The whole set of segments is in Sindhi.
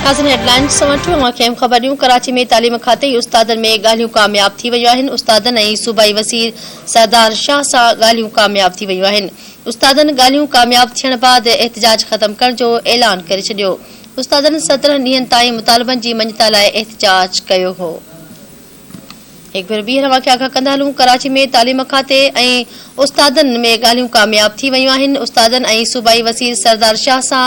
ناظرين هيڊلائنز سان وٺون اوهان کي اهم خبر ڏيون ڪراچي ۾ تعليم کاتي ۽ استادن ۾ ڳالهيون ڪامياب ٿي ويون آهن استادن ۽ صوبائي وزير سردار شاهه سان ڳالهيون ڪامياب ٿي ويون آهن استادن ڳالهيون ڪامياب ٿيڻ بعد احتجاج ختم ڪرڻ جو اعلان ڪري ڇڏيو استادن 17 ڏينهن تائين مطالبن جي مڃتا لاء احتجاج ڪيو هو. هڪ ڀيرو ٻيهر اوهان کي آگاهه ڪندا هلون ڪراچي ۾ تعليم کاتي ۽ استادن ۾ ڳالهيون ڪامياب ٿي ويون آهن استادن ۽ صوبائي وزير سردار شاهه سان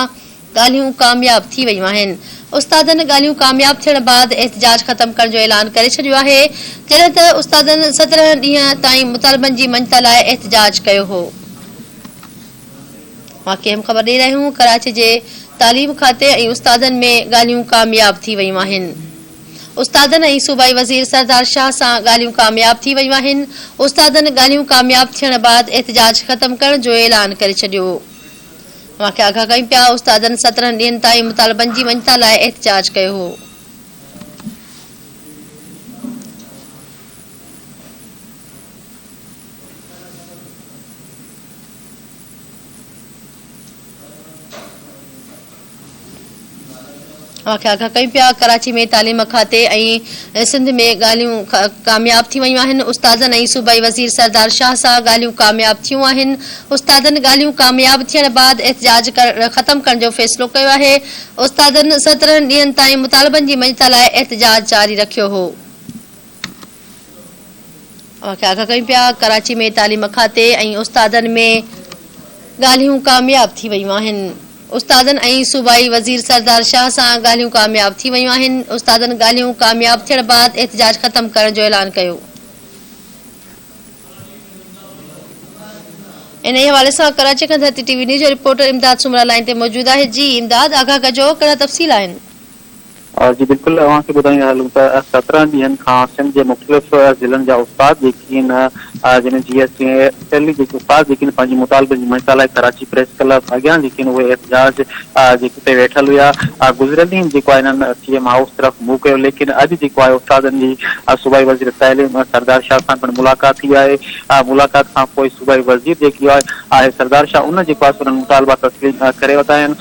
ڳالهيون ڪامياب ٿي ويون آهن استادن ڳالهيون ڪامياب ٿيڻ بعد احتجاج ختم ڪرڻ جو اعلان ڪري ڇڏيو آهي جڏهن ته استادن 17 ڏينهن تائين مطالبن جي مڃتا لاء احتجاج ڪيو هو. اوهان کي اهم خبر ڏئي رهيا آهيون ڪراچي جي تعليم کاتي ۽ استادن ۾ ڳالهيون ڪامياب ٿي ويون آهن. استادن ۽ صوبائي وزير سردار شاهه سان ڳالهيون ڪامياب ٿي ويون آهن، استادن ڳالهيون ڪامياب ٿيڻ بعد احتجاج ختم ڪرڻ جو اعلان ڪري ڇڏيو. اوهان کي آگاهه ڪيون پيا استادن 17 ڏينهن تائين مطالبن جي مڃتا لاء احتجاج ڪيو هو. اوهان کي آگاهه ڪيون پيا ڪراچي ۾ تعليم کاتي ۽ سنڌ ۾ ڳالهيون ڪامياب ٿي ويون آهن استادن ۽ صوبائي وزير سردار شاهه سان ڳالهيون ڪامياب ٿيون آهن استادن ڳالهيون ڪامياب ٿيڻ بعد احتجاج ختم ڪرڻ جو فيصلو ڪيو آهي استادن 17 ڏينهن تائين مطالبن جي مڃتا لاء احتجاج جاري رکيو هو. اوهان کي آگاهه ڪيون پيا ڪراچي ۾ تعليم کاتي ۽ استادن ۾ ڳالهيون ڪامياب ٿي ويون آهن استادن ۽ صوبائي وزير سردار شاهه سان ڳالهيون ڪامياب ٿي ويون آهن استادن ڳالهيون ڪامياب ٿيڻ بعد احتجاج ختم ڪرڻ جو اعلان ڪيو. انهي حوالي سان ڪراچي کان ڌرتي ٽي وي نيوز جو رپورٽر امداد سومرا لائين تي موجود آهي جي امداد آگاهه ڪجو ڪهڙا تفصيل آهن. جي بلڪل اوهان کي ٻڌائيندا هلون ته 17 ڏينهن کان سنڌ جي مختلف ضلعن جا استاد جيڪي آهن جن ۾ جي ايس ٽي ۽ ايل جيڪي استاد جيڪي آهن پنهنجي مطالبي جي مڃتا لاء ڪراچي پريس ڪلب اڳيان جيڪي آهن اهي احتجاج جيڪي تي ويٺل هيا گذريل ڏينهن جيڪو آهي انهن سي ايم هائوس طرف منهن ڪيو ليڪن اڄ جيڪو آهي استادن جي صوبائي وزير تعليم سردار شاهه سان پڻ ملاقات ٿي آهي ملاقات کان پوء صوبائي وزير جيڪي آهي سردار شاهه ان جيڪو آهي سو انهن مطالبا تسليم ڪري ورتا آهن.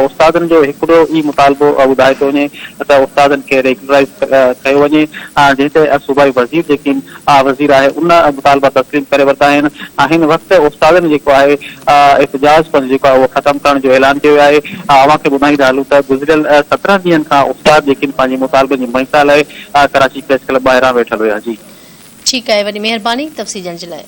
استادن جو هڪڙو ئي مطالبو ٻڌايو پيو وڃي ته استادن کي ريگيولرائيز ڪيو وڃي جنهن تي صوبائي وزير جيڪي وزير آهي ان مطالبا تسليم ڪري ورتا آهن. هن وقت استادن جيڪو آهي احتجاج پنهنجو جيڪو آهي اهو ختم ڪرڻ جو اعلان ڪيو آهي. اوهان کي ٻڌائيندا هلون ته گذريل 17 ڏينهن کان استاد جيڪي پنهنجي مطالبن جي مڃتا لاء ڪراچي پريس ڪلب ٻاهران ويٺل هيا. جي. ٺيڪ آهي وڏي مهرباني تفصيل ڏيڻ جي لاء.